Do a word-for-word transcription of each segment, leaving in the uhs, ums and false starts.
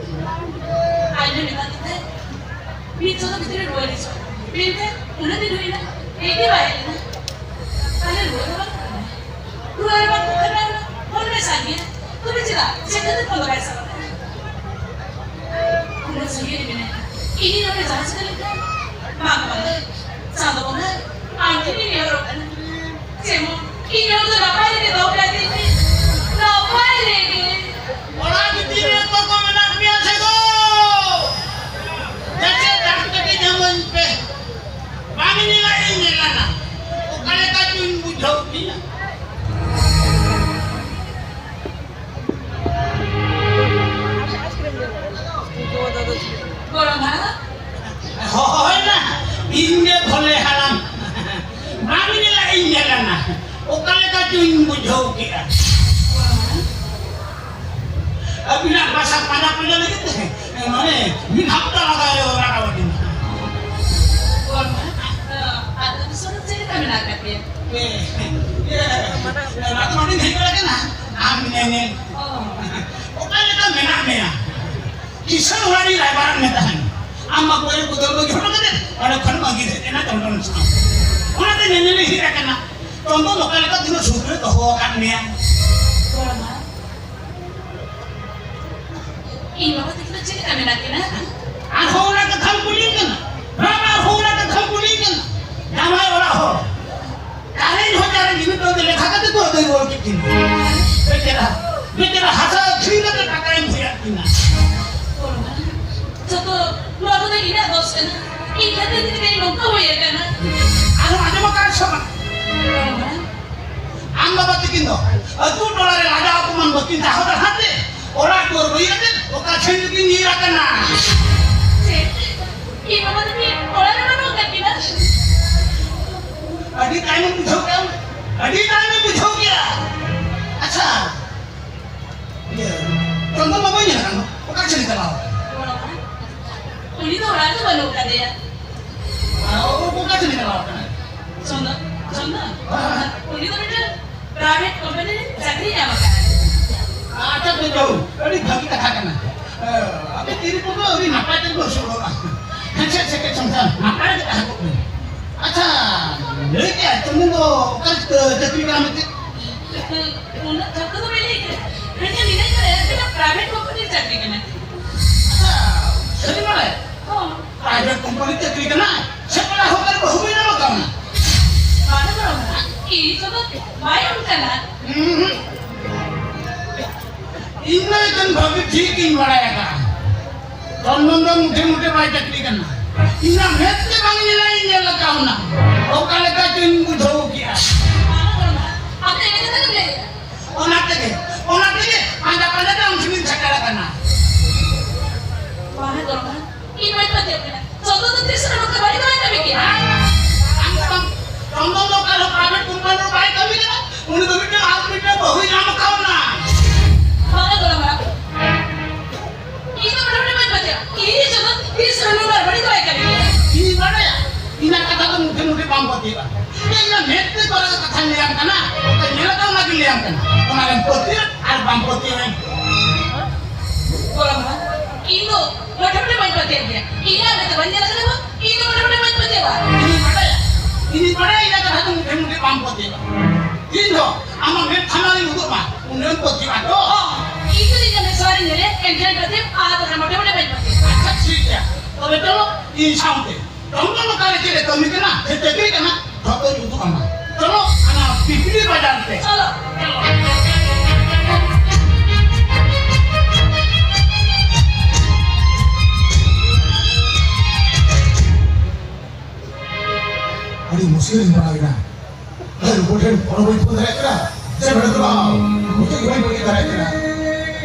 ᱟᱡ ᱞᱮ ᱢᱮᱛᱟ ᱫᱮ ᱛᱟᱦᱮᱸᱫ, ᱢᱤᱫ ᱪᱟᱸᱫᱚ ᱵᱷᱤᱛᱨᱤ ᱨᱮ ᱨᱩᱣᱟᱹᱲ ᱦᱤᱡᱩᱜ᱾ ᱢᱮᱱᱛᱮ ᱩᱱᱟᱹᱜ ᱫᱤᱱ ᱦᱩᱭ ᱮᱱᱟ, ᱦᱮᱡ ᱜᱮ ᱵᱟᱭ ᱦᱮᱡ ᱞᱮᱱᱟ᱾ ᱛᱟᱦᱞᱮ ᱨᱩᱣᱟᱹ ᱫᱚ ᱵᱟᱝ ᱠᱟᱱᱟ, ᱨᱩᱣᱟᱹ ᱨᱮ ᱵᱟᱝ ᱠᱚ ᱠᱷᱟᱱ ᱯᱷᱳᱱ ᱢᱮ ᱥᱟᱸᱜᱮ᱾ ᱛᱚᱵᱮ ᱪᱮᱫᱟᱜ? ᱪᱮᱫ ᱠᱷᱟᱹᱛᱤᱨ ᱯᱷᱳᱱ ᱫᱚ ᱵᱟᱭ ᱥᱟᱵ ᱠᱟᱫᱟ? ᱩᱱᱟᱹᱜ ᱥᱟᱺᱜᱤᱧ ᱨᱮ ᱢᱮᱱᱟᱭᱟ, ᱤᱧ ᱱᱚᱰᱮ ᱡᱟᱦᱟᱸ ᱪᱤᱠᱟᱹ ᱞᱮᱠᱷᱟᱱ ᱵᱟᱝ ᱵᱟᱝ ᱪᱟᱸᱫᱚ ᱵᱚᱸᱜᱟ, ᱟᱢ ᱴᱷᱮᱱ ᱤᱧ ᱱᱮᱦᱚᱨᱚᱜ ᱠᱟᱱᱟ᱾ ᱡᱮᱢᱚᱱ ᱤᱧ ᱦᱚᱲ ᱫᱚ ᱱᱟᱯᱟᱭ ᱨᱮᱜᱮ ᱫᱚᱦᱚ ᱠᱟᱭ ᱛᱤᱧ ᱢᱮ᱾ ᱱᱟᱯᱟᱭ ᱨᱮᱜᱮ᱾ ᱚᱲᱟᱜ ᱵᱷᱤᱛᱤᱨ ᱨᱮ ᱚᱠᱚᱭ ᱠᱚ ᱢᱮᱱᱟᱜ ᱯᱮᱭᱟ ᱥᱮ ᱜᱳ? ᱡᱟᱪᱮ ᱰᱟᱠᱛᱟᱨᱤ ᱧᱟᱢᱟᱹᱧ ᱯᱮ᱾ ᱵᱟᱝ ᱧᱮᱞᱟ ᱤᱧ ᱧᱮᱞᱟᱱᱟ᱾ ᱚᱠᱟ ᱞᱮᱠᱟ ᱪᱚᱧ ᱵᱩᱡᱷᱟᱹᱣ ᱠᱮᱭᱟ᱾ ᱜᱚᱲᱚᱢ ᱦᱟᱲᱟᱢ᱾ ᱦᱳᱭ ᱱᱟ, ᱤᱧ ᱜᱮ ᱵᱷᱚᱞᱮ ᱦᱟᱲᱟᱢ᱾ ᱵᱟᱝ ᱧᱮᱞᱟ ᱤᱧ ᱧᱮᱞᱟᱱᱟ᱾ ᱚᱠᱟ ᱞᱮᱠᱟ ᱪᱚᱧ ᱵᱩᱡᱷᱟᱹᱣ ᱠᱮᱜᱼᱟ᱾ ᱟᱹᱵᱤᱱᱟᱜ ᱵᱟᱥᱟ ᱯᱟᱸᱡᱟ ᱯᱟᱸᱡᱟ ᱞᱟᱹᱜᱤᱫ ᱛᱮ, ᱢᱟᱱᱮ, ᱢᱤᱫ ᱦᱟᱯᱛᱟ ᱞᱟᱜᱟᱣ ᱨᱮ ᱚᱱᱟ ᱠᱟᱜᱚᱡᱽ ᱤᱧ᱾ ᱟᱹᱛᱩ ᱫᱤᱥᱚᱢ ᱨᱮ ᱪᱮᱫ ᱞᱮᱠᱟ ᱢᱮᱱᱟᱜ ᱟᱠᱟᱫ ᱯᱮᱭᱟ? ᱮ, ᱤᱭᱟᱹ, ᱚᱱᱟ ᱛᱮ ᱱᱚᱰᱮᱧ ᱦᱮᱡ ᱫᱟᱲᱮ ᱠᱟᱱᱟ, ᱟᱢ ᱧᱮᱧᱮᱞ᱾ ᱚ᱾ ᱚᱠᱟ ᱞᱮᱠᱟ ᱢᱮᱱᱟᱜ ᱢᱮᱭᱟ? ᱠᱤᱥᱟᱹᱬ ᱚᱲᱟᱜ ᱨᱤᱧ ᱨᱟᱭᱵᱟᱨ ᱢᱮ ᱛᱟᱦᱮᱸᱱ᱾ ᱟᱢ ᱢᱟ ᱠᱚᱭᱮᱠ ᱠᱚ ᱫᱟᱹᱲ ᱵᱟᱹᱜᱤ ᱦᱚᱴᱚ ᱠᱟᱛᱮ ᱚᱸᱰᱮ ᱠᱷᱚᱱ ᱢᱟ ᱜᱤᱫᱟᱹᱨ ᱮᱱᱟ ᱪᱚᱱᱫᱚᱱ ᱥᱟᱶ᱾ ᱚᱱᱟᱛᱮ ᱧᱮᱧᱮᱞ ᱤᱧ ᱦᱮᱡ ᱟᱠᱟᱱᱟ᱾ ᱪᱚᱱᱫᱚᱱ ᱚᱠᱟ ᱞᱮᱠᱟ ᱛᱤᱱᱟᱹᱜ ᱥᱩᱠ ᱨᱮ ᱫᱚᱦᱚ ᱟᱠᱟᱫ ᱢᱮᱭᱟ? ᱤᱧ ᱵᱟᱵᱟ ᱛᱟᱹᱠᱤᱱ ᱫᱚ ᱪᱮᱫ ᱞᱮᱠᱟ ᱢᱮᱱᱟᱜ ᱠᱤᱱᱟ? ᱟᱨᱦᱚᱸ ᱚᱱᱟ ᱠᱟᱛᱷᱟᱢ ᱠᱩᱞᱤᱧ ᱠᱟᱱᱟ? ᱵᱟᱝ, ᱟᱨᱦᱚᱸ ᱚᱱᱟ ᱠᱟᱛᱷᱟᱢ ᱠᱩᱞᱤᱧ ᱠᱟᱱᱟ? ᱡᱟᱶᱟᱭ ᱚᱲᱟᱜ ᱦᱚᱲ ᱪᱟᱨᱮᱡ ᱦᱚᱸ ᱪᱟᱨᱮᱡ ᱢᱤᱫ ᱫᱚᱢ ᱞᱮᱠᱷᱟ ᱠᱟᱛᱮ ᱠᱚ ᱟᱹᱫᱟᱹᱭ ᱨᱩᱣᱟᱹᱲ ᱠᱮᱫ ᱠᱤᱱᱟ᱾ ᱵᱮᱪᱟᱨᱟ, ᱵᱮᱪᱟᱨᱟ ᱦᱟᱥᱟ ᱟᱹᱠᱷᱨᱤᱧ ᱠᱟᱛᱮ ᱴᱟᱠᱟ ᱮᱢ ᱦᱩᱭᱟᱫ ᱠᱤᱱᱟ᱾ ᱡᱚᱛᱚ ᱱᱚᱣᱟ ᱠᱚᱫᱚ ᱤᱧᱟᱹᱜ ᱫᱳᱥ ᱠᱟᱱᱟ᱾ ᱤᱧ ᱠᱷᱟᱹᱛᱤᱨ ᱛᱮ ᱛᱮᱦᱮᱧ ᱱᱚᱝᱠᱟ ᱦᱩᱭ ᱟᱠᱟᱱᱟ᱾ ᱟᱨᱦᱚᱸ ᱟᱸᱡᱚᱢ ᱟᱠᱟᱫ ᱥᱮ ᱵᱟᱝ? ᱟᱢ ᱵᱟᱵᱟ ᱛᱟᱹᱠᱤᱱ ᱫᱚ ᱟᱹᱛᱩ ᱴᱚᱞᱟ ᱨᱮ ᱞᱟᱡᱟᱣ ᱚᱯᱚᱢᱟᱱ ᱵᱟᱹᱠᱤᱱ ᱥᱟᱦᱟᱣ ᱫᱟᱲᱮᱭᱟᱜ ᱛᱮ ᱚᱲᱟᱜ ᱫᱩᱣᱟᱹᱨ ᱵᱟᱹᱜᱤ ᱠᱟᱛᱮ ᱚᱠᱟ ᱥᱮᱱ ᱜᱮᱠᱤᱱ ᱧᱤᱨ ᱟᱠᱟᱱᱟ᱾ ᱪᱮᱫ? ᱤᱧ ᱵᱟᱵᱟ ᱛᱟᱹᱠᱤᱱ ᱚᱲᱟᱜ ᱨᱮ ᱵᱟᱹᱱᱩᱜ ᱟᱠᱟᱫ ᱠᱤᱱᱟ? ᱟᱹᱰᱤ ᱛᱟᱭᱱᱚᱢ ᱵᱩᱡᱷᱟᱹᱣ ᱠᱮᱫᱟ, ᱟᱹᱰᱤ ᱛᱟᱭᱱᱚᱢ ᱵᱩᱡᱷᱟᱹᱣ ᱠᱮᱫᱟ᱾ ᱟᱪᱪᱷᱟ, ᱤᱭᱟᱹ, ᱪᱚᱱᱫᱚᱱ ᱵᱟᱵᱟᱭ ᱧᱮᱞ ᱟᱠᱟᱱ ᱫᱚ? ᱚᱠᱟ ᱥᱮᱱ ᱪᱟᱞᱟᱣ ᱟᱠᱟᱱᱟ? ᱩᱱᱤ ᱫᱚ ᱚᱲᱟᱜ ᱨᱮ ᱵᱟᱹᱱᱩᱜ ᱟᱠᱟᱫᱮᱭᱟ᱾ ᱟᱨ ᱚᱠᱟ ᱥᱮᱱ ᱪᱟᱞᱟᱣ ᱟᱠᱟᱱᱟ? ᱪᱚᱱᱫᱚᱱ, ᱪᱚᱱᱫᱚᱱ? ᱦᱮᱸ᱾ ᱩᱱᱤ ᱫᱚ ᱢᱤᱫᱴᱟᱝ private company ᱨᱮ ᱪᱟᱹᱠᱨᱤ ᱧᱟᱢ ᱟᱠᱟᱫᱟ᱾ ᱟᱪᱪᱷᱟ, ᱵᱮᱴᱟ, ᱟᱹᱰᱤ ᱵᱷᱟᱹᱜᱤ ᱠᱟᱛᱷᱟ ᱠᱟᱱᱟ᱾ ᱦᱮᱸ᱾ ᱛᱤᱨᱤ ᱠᱚᱫᱚ ᱟᱹᱰᱤ ᱱᱟᱯᱟᱭ ᱛᱮᱜᱮ ᱟᱹᱥᱩᱞᱚᱜᱼᱟ᱾ ᱦᱮᱸᱥᱮ, ᱥᱮ ᱪᱮᱫ ᱥᱚᱝᱥᱟᱨ ᱱᱟᱯᱟᱭ ᱨᱮᱜᱮ ᱛᱟᱦᱮᱸ ᱠᱚᱜ ᱢᱮ᱾ ᱟᱪᱪᱷᱟ, ᱞᱟᱹᱭ ᱠᱮᱜᱼᱟ ᱪᱚᱱᱫᱚᱱ ᱫᱚ ᱚᱠᱟ ᱨᱮ ᱪᱟᱹᱠᱨᱤ ᱠᱟᱱᱟ ᱢᱮᱱᱛᱮ? ᱩᱱᱟᱹᱜ ᱡᱷᱚᱛᱚ ᱫᱚ ᱵᱟᱹᱧ ᱞᱟᱹᱭ ᱠᱮᱫᱟ, ᱢᱮᱱᱠᱷᱟᱱ ᱱᱤᱱᱟᱹᱜ ᱫᱚ ᱞᱟᱹᱭ ᱠᱮᱫᱟ, private company ᱨᱮ ᱪᱟᱹᱠᱨᱤ ᱠᱟᱱᱟ᱾ ᱟᱪᱪᱷᱟ, ᱥᱟᱹᱨᱤ ᱵᱟᱲᱟᱭ? ᱦᱚᱸ᱾ Private company ᱨᱮ ᱪᱟᱹᱠᱨᱤ ᱠᱟᱱᱟ? ᱥᱮ ᱯᱮᱲᱟ ᱦᱚᱲ ᱠᱚᱨᱮ ᱵᱟᱹᱦᱩ ᱵᱤᱱ ᱧᱟᱢ ᱠᱟᱣᱱᱟ? ᱵᱟᱝᱟ ᱜᱚᱲᱚᱢ ᱦᱟᱲᱟᱢ, ᱤᱧ ᱠᱚᱫᱚ ᱵᱟᱭ ᱮᱢ ᱠᱟᱱᱟ᱾ ᱦᱩᱸ᱾ ᱤᱧ ᱫᱚ ᱮᱠᱫᱚᱢ ᱵᱷᱟᱹᱜᱤ ᱴᱷᱤᱠ ᱤᱧ ᱵᱟᱲᱟᱭ ᱟᱠᱟᱫᱼᱟ᱾ ᱪᱚᱱᱫᱚᱱ ᱫᱚ ᱢᱩᱴᱷᱮ ᱢᱩᱴᱷᱮ ᱵᱟᱭ ᱪᱟᱹᱠᱨᱤ ᱠᱟᱱᱟ᱾ ᱤᱧᱟᱹᱜ ᱢᱮᱫ ᱛᱮ ᱵᱟᱝ ᱧᱮᱞᱟ, ᱤᱧ ᱧᱮᱞ ᱟᱠᱟᱣᱱᱟ᱾ ᱚᱠᱟ ᱞᱮᱠᱟ ᱪᱚᱧ ᱵᱩᱡᱷᱟᱹᱣ ᱠᱮᱜᱼᱟ᱾ ᱵᱟᱝᱟ ᱜᱚᱲᱚᱢ ᱦᱟᱲᱟᱢ, ᱟᱢ ᱫᱚ ᱮᱲᱮ ᱠᱟᱛᱷᱟ ᱜᱮᱢ ᱞᱟᱹᱭᱮᱫᱼᱟ᱾ ᱚᱱᱟ ᱛᱮᱜᱮ, ᱚᱱᱟ ᱛᱮᱜᱮ ᱯᱟᱸᱡᱟ ᱯᱟᱸᱡᱟ ᱛᱮ ᱟᱢ ᱴᱷᱮᱱᱤᱧ ᱥᱮᱴᱮᱨ ᱟᱠᱟᱱᱟ᱾ ᱵᱟᱝᱟ ᱜᱚᱲᱚᱢ ᱦᱟᱲᱟᱢ, ᱤᱧ ᱵᱟᱹᱧ ᱯᱟᱹᱛᱭᱟᱹᱜ ᱠᱟᱱᱟ᱾ ᱪᱚᱱᱫᱚᱱ ᱫᱚ ᱛᱤᱥ ᱨᱮᱦᱚᱸ ᱱᱚᱝᱠᱟ ᱵᱟᱹᱲᱤᱡ ᱫᱚ ᱵᱟᱭ ᱠᱟᱹᱢᱤ ᱠᱮᱫᱟ᱾ ᱟᱢ ᱫᱚ ᱵᱟᱝ, ᱪᱚᱱᱫᱚᱱ ᱫᱚ ᱚᱠᱟ ᱨᱮᱦᱚᱸ private company ᱨᱮ ᱵᱟᱭ ᱠᱟᱹᱢᱤ ᱠᱟᱱᱟ᱾ ᱩᱱᱤ ᱫᱚ ᱢᱤᱫᱴᱟᱝ ᱟᱨ ᱢᱤᱫᱴᱟᱝ ᱵᱟᱹᱦᱩᱭ ᱧᱟᱢ ᱠᱟᱣᱱᱟ᱾ ᱵᱟᱝᱟ ᱜᱚᱲᱚᱢ ᱦᱟᱲᱟᱢ, ᱤᱧ ᱫᱚ ᱢᱚᱴᱟᱢᱩᱴᱤ ᱵᱟᱹᱧ ᱯᱟᱹᱛᱭᱟᱹᱜᱼᱟ᱾ ᱤᱧ ᱪᱚᱱᱫᱚᱱ ᱛᱤᱥ ᱨᱮᱦᱚᱸ ᱱᱚᱝᱠᱟ ᱵᱟᱹᱲᱤᱡ ᱫᱚ ᱵᱟᱭ ᱠᱟᱹᱢᱤ ᱠᱮᱫᱟ᱾ ᱤᱧ ᱵᱟᱲᱟᱭᱟ, ᱤᱧᱟᱹᱜ ᱠᱟᱛᱷᱟ ᱫᱚ ᱢᱩᱴᱷᱮ ᱢᱩᱴᱷᱮ ᱵᱟᱢ ᱯᱟᱹᱛᱭᱟᱹᱜᱼᱟ᱾ ᱤᱧ ᱫᱚ ᱢᱮᱫ ᱛᱮ ᱚᱠᱟ ᱞᱮᱠᱟ ᱠᱟᱛᱷᱟᱧ ᱞᱟᱹᱭᱟᱢ ᱠᱟᱱᱟ, ᱚᱠᱟ ᱧᱮᱞ ᱟᱠᱟᱫ ᱚᱱᱟ ᱜᱤᱧ ᱞᱟᱹᱭᱟᱢ ᱠᱟᱱᱟ᱾ ᱚᱱᱟ ᱨᱮᱢ ᱯᱟᱹᱛᱭᱟᱹᱜ ᱟᱨ ᱵᱟᱢ ᱯᱟᱹᱛᱭᱟᱹᱜ ᱮᱢ᱾ ᱜᱚᱲᱚᱢ ᱦᱟᱲᱟᱢ, ᱤᱧ ᱫᱚ ᱢᱚᱴᱟᱢᱩᱴᱤ ᱵᱟᱹᱧ ᱯᱟᱹᱛᱭᱟᱹᱜ ᱜᱮᱭᱟ᱾ ᱤᱧᱟᱹᱜ ᱢᱮᱫ ᱛᱮ ᱵᱟᱹᱧ ᱧᱮᱞ ᱟᱠᱟᱫᱟ ᱵᱟᱝ, ᱤᱧ ᱫᱚ ᱢᱚᱴᱟᱢᱩᱴᱤ ᱵᱟᱹᱧ ᱯᱟᱹᱛᱭᱟᱹᱜᱼᱟ᱾ ᱤᱧᱤᱧ ᱵᱟᱲᱟᱭᱟ, ᱤᱧᱤᱧ ᱵᱟᱲᱟᱭᱟ, ᱤᱧᱟᱹᱜ ᱠᱟᱛᱷᱟ ᱫᱚ ᱢᱩᱴᱷᱮ ᱢᱩᱴᱷᱮ ᱵᱟᱢ ᱯᱟᱹᱛᱭᱟᱹᱜᱼᱟ᱾ ᱤᱧ ᱫᱚ ᱟᱢᱟᱜ ᱢᱮᱫ ᱥᱟᱢᱟᱝ ᱨᱤᱧ ᱩᱫᱩᱜ ᱢᱟ, ᱩᱱᱟᱹᱜ ᱮᱢ ᱯᱟᱹᱛᱭᱟᱹᱜᱼᱟ ᱛᱚ᱾ ᱚ, ᱤᱧ ᱡᱩᱫᱤ ᱤᱧᱟᱹᱜ ᱢᱮᱫ ᱥᱟᱢᱟᱝ ᱨᱤᱧ ᱧᱮᱞᱮ, ᱮᱱᱠᱷᱟᱱ ᱯᱟᱹᱛᱭᱟᱹᱜ, ᱟᱨ ᱵᱟᱠᱷᱟᱱ ᱢᱚᱴᱟᱢᱩᱴᱤ ᱵᱟᱹᱧ ᱯᱟᱹᱛᱭᱟᱹᱜᱼᱟ᱾ ᱟᱪᱪᱷᱟ, ᱴᱷᱤᱠ ᱜᱮᱭᱟ, ᱛᱚᱵᱮ ᱪᱚᱞᱚ ᱤᱧ ᱥᱟᱶᱛᱮ᱾ ᱪᱚᱱᱫᱚᱱ ᱚᱠᱟᱨᱮ ᱪᱮᱫ ᱮ ᱠᱟᱹᱢᱤ ᱠᱟᱱᱟ, ᱥᱮ ᱪᱟᱹᱠᱨᱤ ᱠᱟᱱᱟ, ᱡᱷᱚᱛᱚᱧ ᱩᱫᱩᱜ ᱟᱢᱟ᱾ ᱪᱚᱞᱚ, ᱚᱱᱟ ᱯᱤᱯᱤᱲᱤ ᱵᱟᱡᱟᱨ ᱛᱮ᱾ ᱪᱚᱞᱚ, ᱪᱚᱞᱚ᱾ ᱟᱹᱰᱤ ᱢᱩᱥᱠᱤᱞ ᱨᱤᱧ ᱯᱟᱲᱟᱣ ᱮᱱᱟ᱾ ᱟᱨ ᱩᱱᱠᱩ ᱴᱷᱮᱱ ᱯᱷᱳᱱ ᱦᱚᱸ ᱵᱟᱹᱧ ᱯᱷᱳᱱ ᱫᱟᱲᱮᱭᱟᱜ ᱠᱟᱱᱟ, ᱥᱮ ᱵᱮᱲᱟ ᱫᱚ ᱵᱟᱝ, ᱢᱩᱪᱟᱹᱫ ᱜᱮ ᱵᱟᱹᱧ ᱵᱟᱹᱜᱤ ᱫᱟᱲᱮᱭᱟᱜ ᱠᱟᱱᱟ᱾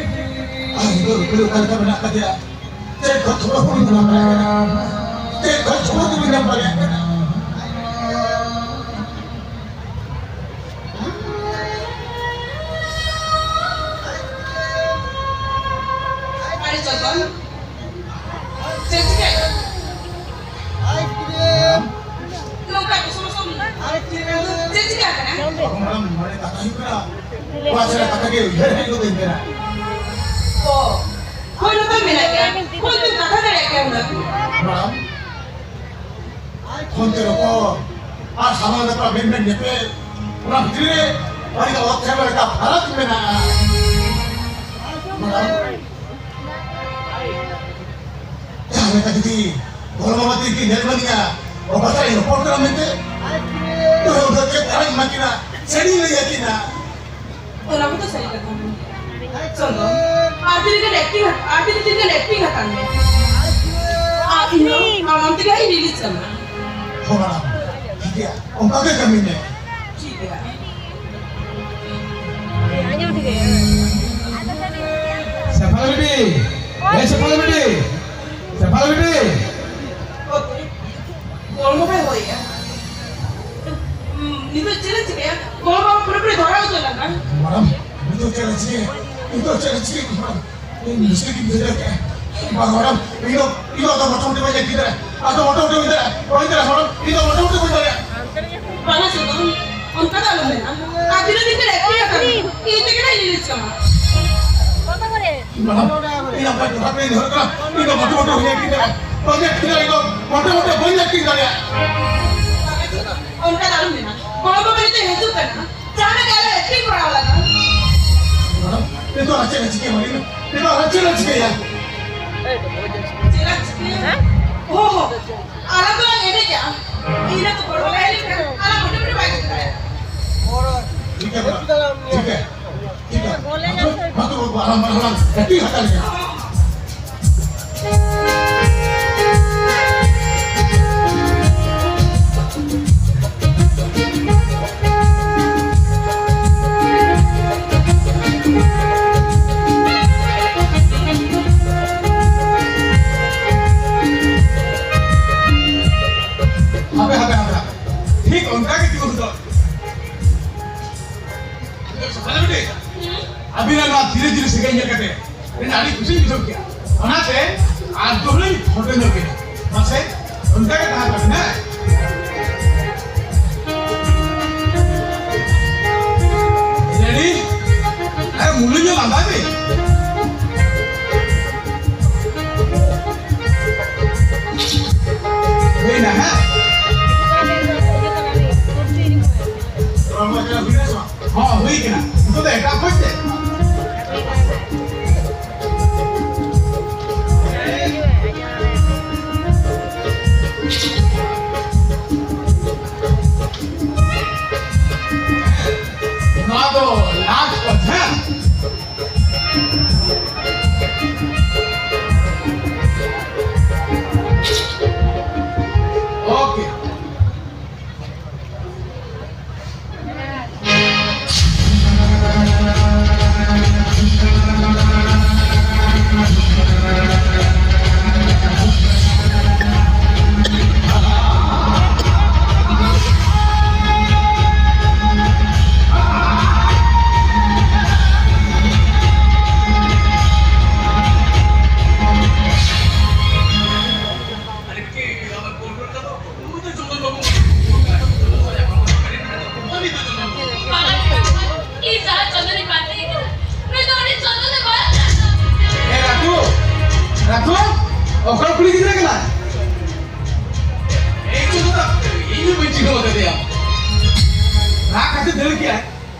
ᱟᱨ ᱱᱤᱛᱚᱜ ᱨᱩᱯᱟᱹᱞᱤ ᱚᱠᱟ ᱞᱮᱠᱟ ᱢᱮᱱᱟᱜ ᱟᱠᱟᱫᱮᱭᱟ? ᱪᱮᱫ ᱠᱷᱚᱡ ᱠᱷᱚᱵᱚᱨ ᱠᱚ ᱵᱟᱹᱧ ᱧᱟᱢ ᱫᱟᱲᱮᱭᱟᱜ ᱠᱟᱱᱟ? ᱪᱮᱫ ᱠᱷᱚᱡ ᱠᱷᱚᱵᱚᱨ ᱠᱚ ᱵᱟᱹᱧ ᱧᱟᱢ ᱫᱟᱲᱮᱭᱟᱜ ᱠᱟᱱᱟ? ᱟᱨᱮ ᱪᱚᱱᱫᱚᱱ, ᱪᱮᱫ ᱪᱤᱠᱟᱹᱭᱮᱱᱟ? ᱱᱚᱝᱠᱟ ᱠᱚ ᱥᱚᱢᱚᱥᱥᱟ ᱢᱮᱱᱟᱜᱼᱟ᱾ ᱪᱮᱫ ᱪᱤᱠᱟᱹ ᱠᱟᱱᱟ? ᱵᱟᱹᱵᱩ ᱢᱟᱲᱟᱝ ᱱᱚᱰᱮ ᱠᱟᱛᱷᱟ ᱦᱩᱭᱩᱜ ᱠᱟᱱᱟ᱾ ᱠᱚᱲᱟ ᱥᱮᱫ ᱠᱟᱛᱷᱟ ᱜᱮ ᱩᱭᱦᱟᱹᱨ ᱦᱮᱡ ᱜᱚᱫ ᱟᱹᱧ ᱠᱟᱱᱟ᱾ ᱚ, ᱦᱳᱭ, ᱱᱚᱛᱮ ᱢᱮᱱᱟᱜ ᱜᱮᱭᱟ᱾ ᱢᱮᱰᱟᱢ, ᱯᱷᱳᱱ ᱛᱮ ᱨᱚᱯᱚᱲ ᱟᱨ ᱥᱟᱢᱟᱝ ᱫᱟᱯᱨᱟᱢ ᱢᱮᱫ ᱢᱮᱫ ᱧᱮᱯᱮᱞ, ᱚᱱᱟ ᱵᱷᱤᱛᱨᱤ ᱨᱮ ᱟᱹᱰᱤ ᱚᱛ ᱪᱷᱟᱰᱟ ᱞᱮᱠᱟ ᱯᱷᱟᱨᱟᱠ ᱢᱮᱱᱟᱜᱼᱟ᱾ ᱢᱮᱰᱟᱢ, ᱡᱟᱦᱟᱸ ᱞᱮᱠᱟ ᱡᱩᱫᱤ ᱜᱚᱲᱚᱢ ᱵᱟᱵᱟ ᱛᱤᱠᱤᱱ ᱧᱮᱞ ᱢᱟᱹᱱᱤᱧᱟ, ᱵᱟᱵᱟ ᱥᱟᱶ ᱤᱧ ᱨᱚᱯᱚᱲ ᱠᱟᱱᱟ ᱢᱮᱱᱛᱮ, ᱛᱚᱵᱮ ᱩᱱᱟᱹᱜ ᱪᱮᱫ ᱫᱟᱲᱮᱧ ᱮᱢᱟ ᱠᱤᱱᱟ, ᱥᱟᱹᱨᱤᱧ ᱞᱟᱹᱭ ᱟᱹᱠᱤᱱᱟ᱾ ᱚᱱᱟ ᱠᱚᱫᱚ ᱥᱟᱹᱨᱤ ᱠᱟᱛᱷᱟ ᱠᱟᱱᱟ᱾ ᱪᱚᱱᱫᱚᱱ, ᱟᱨ ᱛᱤᱱᱟᱹᱜ ᱜᱟᱱ ᱮᱠᱴᱤᱝ ᱦᱟᱛ-, ᱟᱨ ᱛᱤᱱᱟᱹᱜ ᱫᱤᱱ ᱜᱟᱱ ᱮᱠᱴᱤᱝ ᱦᱟᱛᱟᱲ ᱢᱮ᱾ ᱟᱨ ᱤᱧ ᱦᱚᱸ ᱟᱢ ᱟᱢ ᱛᱮᱜᱮ ᱦᱟᱸᱜ ᱤᱧ ᱨᱤᱞᱤᱡᱽ ᱠᱟᱢᱟ᱾ ᱦᱚᱸ ᱢᱮᱰᱟᱢ, ᱴᱷᱤᱠ ᱜᱮᱭᱟ, ᱚᱱᱠᱟ ᱜᱮ ᱠᱟᱹᱢᱤ ᱢᱮ᱾ ᱴᱷᱤᱠ ᱜᱮᱭᱟ᱾ ᱟᱸᱡᱚᱢ ᱴᱷᱤᱠ ᱜᱮᱭᱟ᱾ ᱥᱮᱯᱷᱟᱞᱤ ᱵᱤᱴᱤ, ᱮ ᱥᱮᱯᱷᱟᱞᱤ ᱵᱤᱴᱤ, ᱥᱮᱯᱷᱟᱞᱤ ᱵᱤᱴᱤ᱾ ᱜᱚᱲᱚᱢ ᱵᱟᱵᱟᱭ ᱦᱚᱦᱚᱭᱮᱜᱼᱟ᱾ ᱱᱤᱛᱚᱜ ᱪᱮᱫ ᱮ ᱪᱤᱠᱟᱹᱭᱟ? ᱜᱚᱲᱚᱢ ᱵᱟᱵᱟ ᱯᱩᱨᱟᱹᱯᱩᱨᱤ ᱫᱷᱚᱨᱟᱣ ᱩᱛᱟᱹᱨ ᱞᱮᱱᱟ᱾ ᱢᱮᱰᱟᱢ, ᱱᱤᱛᱚᱜ ᱪᱮᱫ ᱮ ᱪᱤᱠᱟᱹᱭᱟ? ᱱᱤᱛᱚᱜ ᱪᱮᱫ ᱮ ᱪᱤᱠᱟᱹᱭᱟ? ᱢᱮᱰᱟᱢ, ᱤᱧ ᱢᱩᱥᱠᱤᱞ ᱜᱤᱧ ᱵᱩᱡᱷᱟᱹᱣ ᱠᱮᱜᱼᱟ᱾ ᱵᱟᱝ ᱢᱮᱰᱟᱢ, ᱤᱧ ᱫᱚ, ᱤᱧ ᱫᱚ ᱟᱫᱚ ᱢᱚᱴᱟᱢᱩᱴᱤ ᱵᱟᱹᱧ ᱟᱹᱠᱷᱨᱤᱧ ᱫᱟᱲᱮᱭᱟᱜᱼᱟ᱾ ᱟᱫᱚ ᱢᱚᱴᱟᱢᱩᱴᱤ ᱵᱟᱹᱧ ᱫᱟᱲᱮᱭᱟᱜᱼᱟ᱾ ᱵᱟᱹᱧ ᱫᱟᱲᱮᱭᱟᱜᱼᱟ ᱢᱮᱰᱟᱢ, ᱤᱧ ᱫᱚ ᱢᱚᱴᱟᱢᱩᱴᱤ ᱵᱟᱹᱧ ᱫᱟᱲᱮᱭᱟᱜᱼᱟ᱾ ᱵᱟᱝᱟ ᱥᱩᱫᱷᱩ, ᱚᱱᱠᱟ ᱫᱚ ᱟᱞᱚᱢ ᱢᱮᱱᱟ᱾ ᱟᱨ ᱛᱤᱱᱟᱹᱜ ᱫᱤᱱ ᱯᱮ ᱮᱠᱴᱤᱝ ᱟᱠᱟᱫᱟ? ᱤᱧ ᱛᱮᱜᱮ ᱱᱟᱜ ᱤᱧ ᱨᱤᱞᱤᱡᱽ ᱠᱟᱢᱟ᱾ ᱢᱮᱰᱟᱢ, ᱤᱧ ᱟᱯᱮ ᱡᱚᱦᱟᱨ ᱯᱮ ᱱᱮᱦᱚᱨ ᱠᱟᱱᱟ, ᱤᱧ ᱫᱚ ᱢᱚᱴᱟᱢᱩᱴᱤ ᱵᱟᱹᱧ ᱟᱹᱠᱷᱨᱤᱧ ᱫᱟᱲᱮᱭᱟᱜᱼᱟ᱾ ᱵᱟᱹᱧ ᱟᱹᱠᱷᱨᱤᱧ ᱫᱟᱲᱮᱭᱟᱜᱼᱟ, ᱤᱧ ᱫᱚ ᱢᱚᱴᱟᱢᱩᱴᱤ ᱵᱟᱹᱧ ᱟᱹᱠᱷᱨᱤᱧ ᱫᱟᱲᱮᱭᱟᱜᱼᱟ᱾ ᱚᱱᱠᱟ ᱫᱚ ᱟᱞᱚᱢ ᱢᱮᱱᱟ᱾ ᱜᱚᱲᱚᱢ ᱵᱟᱵᱟ ᱱᱤᱛᱚᱜ ᱦᱤᱡᱩᱜ ᱠᱟᱱᱟ᱾ ᱡᱟᱦᱟᱱᱟᱜ ᱜᱮ ᱟᱞᱮ ᱮᱠᱴᱤᱝ ᱠᱚᱨᱟᱣ ᱞᱟᱜᱟᱜᱼᱟ᱾ ᱢᱮᱰᱟᱢ, ᱱᱤᱛᱚᱜ ᱟᱨ ᱪᱮᱫ ᱞᱮ ᱪᱤᱠᱟᱹᱭᱟ? ᱢᱮᱰᱟᱢ, ᱱᱤᱛᱚᱜ ᱟᱨ ᱪᱮᱫ ᱞᱮ ᱪᱤᱠᱟᱹᱭᱟ? ᱪᱮᱫ ᱞᱮ ᱪᱤᱠᱟᱹᱭᱟ? ᱦᱮᱸ? ᱦᱚᱸ, ᱦᱚᱸ᱾ ᱟᱞᱟᱝ ᱫᱚᱞᱟᱝ ᱮᱱᱮᱡᱟ᱾ ᱤᱧ ᱫᱚ ᱵᱚᱲᱚ ᱵᱟᱭ ᱮᱱᱮᱡ ᱠᱟᱱᱟ᱾ ᱟᱞᱟᱝ ᱢᱚᱴᱟᱢᱩᱴᱤ ᱵᱟᱭ ᱪᱤᱠᱟᱹ ᱫᱟᱲᱮᱭᱟᱜᱼᱟ᱾ ᱴᱷᱤᱠ ᱜᱮᱭᱟ ᱢᱮᱰᱟᱢ, ᱴᱷᱤᱠ ᱜᱮᱭᱟ, ᱴᱷᱤᱠ ᱜᱮᱭᱟ᱾ ᱢᱟ ᱛᱚᱵᱮ ᱟᱞᱟᱝ, ᱟᱞᱟᱝ ᱮᱠᱴᱤᱝ ᱦᱟᱛᱟᱲ ᱞᱮᱜᱮ᱾ ᱦᱟᱯᱮ, ᱦᱟᱯᱮ, ᱦᱟᱯᱮ, ᱦᱟᱯᱮ᱾ ᱴᱷᱤᱠ ᱚᱱᱠᱟ ᱜᱮ ᱛᱤᱸᱜᱩ ᱥᱚᱫᱚᱨ᱾ ᱥᱚᱠᱷᱟᱞᱤ ᱵᱤᱴᱤ, ᱟᱹᱵᱤᱱᱟᱜ ᱱᱚᱣᱟ ᱫᱷᱤᱨᱮ ᱫᱷᱤᱨᱮ ᱥᱟᱹᱜᱟᱹᱭ ᱧᱮᱞ ᱠᱟᱛᱮ ᱤᱧ ᱟᱹᱰᱤ ᱠᱩᱥᱤᱧ ᱵᱩᱡᱷᱟᱹᱣ ᱠᱮᱫᱟ᱾ ᱚᱱᱟᱛᱮ ᱟᱨ ᱫᱚᱦᱲᱟᱧ ᱯᱷᱳᱴᱳ ᱧᱚᱜ ᱠᱮᱫᱟ᱾ ᱢᱟᱥᱮ, ᱚᱱᱠᱟ ᱜᱮ ᱛᱟᱦᱮᱸ ᱠᱚᱜ ᱵᱤᱱ, ᱦᱮᱸ? ᱨᱮᱰᱤ? ᱟᱨ ᱢᱩᱞᱩᱡ ᱧᱚᱜ ᱞᱟᱸᱫᱟᱭ ᱵᱤᱱ᱾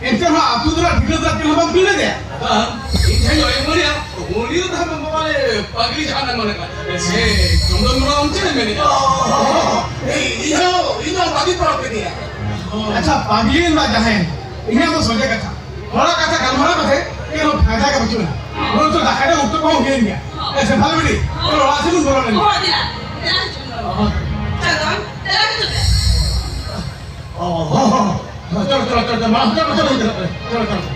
ᱮᱱᱛᱮ ᱨᱮᱦᱚᱸ ᱟᱹᱛᱩ ᱫᱚ ᱴᱷᱤᱠᱟᱹᱫᱟᱨ ᱴᱷᱮᱱ ᱦᱚᱸ ᱵᱟᱢ ᱠᱩᱞ ᱞᱮᱫᱮᱭᱟ? ᱵᱟᱝ, ᱤᱧ ᱡᱟᱦᱟᱸᱧ ᱚᱭᱮ ᱢᱚᱱᱮᱭᱟ, ᱩᱱᱤ ᱫᱚ ᱛᱟᱦᱮᱸ ᱵᱟᱵᱟ ᱞᱮ ᱯᱟᱜᱽᱞᱤ ᱡᱟᱦᱟᱸ ᱱᱟᱝ ᱢᱟᱱᱮ ᱠᱟᱱᱟ᱾ ᱥᱮ ᱪᱚᱱᱫᱚᱱ ᱢᱩᱨᱢᱩ ᱟᱢ ᱪᱮᱫ ᱮᱢ ᱢᱮᱱᱮᱫᱼᱟ? ᱤᱧ ᱦᱚᱸ, ᱤᱧ ᱦᱚᱸ ᱵᱟᱹᱜᱤ ᱯᱟᱲᱟᱣ ᱠᱮᱫᱮᱭᱟ᱾ ᱟᱪᱪᱷᱟ, ᱯᱟᱜᱽᱞᱤ ᱨᱮᱱᱟᱜ ᱡᱟᱦᱟᱸᱭ, ᱤᱧᱟᱹᱜ ᱫᱚ ᱥᱚᱡᱷᱮ ᱠᱟᱛᱷᱟ᱾ ᱦᱚᱲᱟᱜ ᱠᱟᱛᱷᱟ ᱜᱟᱞᱢᱟᱨᱟᱣ ᱠᱟᱛᱮ ᱪᱮᱫ ᱦᱚᱸ ᱯᱷᱟᱭᱫᱟ ᱜᱮ ᱵᱟᱹᱪᱩᱜᱼᱟ᱾ ᱵᱚᱨᱚᱝ ᱪᱚ ᱫᱟᱠᱟ ᱡᱚᱢ ᱚᱠᱛᱚ ᱠᱚᱦᱚᱸ ᱦᱩᱭᱮᱱ ᱜᱮᱭᱟ᱾ ᱮ, ᱥᱮ ᱵᱷᱟᱞᱮ ᱵᱤᱴᱤ, ᱪᱚᱞᱚ ᱚᱲᱟᱜ ᱥᱮᱫ ᱵᱚᱱ ᱵᱚᱞᱚ ᱞᱮᱱ ᱜᱮ᱾ ᱦᱚᱸ, ᱫᱮᱞᱟ, ᱫᱮᱞᱟ ᱦᱤᱡᱩᱜ ᱢᱮ᱾ ᱪᱚᱱᱫᱚᱱ, ᱫᱮᱞᱟ ᱦᱤᱡᱩᱜ ᱢᱮ᱾ ᱚ, ᱦᱚᱸ, ᱦᱚᱸ, ᱦᱚᱸ, ᱪᱚᱞᱚ, ᱪᱚᱞᱚ, ᱪᱚᱞᱚ, ᱪᱚᱞᱚ, ᱢᱟ, ᱪᱚᱞᱚ, ᱪᱚᱞᱚ, ᱪᱚᱞᱚ, ᱪᱚᱞᱚ, ᱪᱚᱞᱚ᱾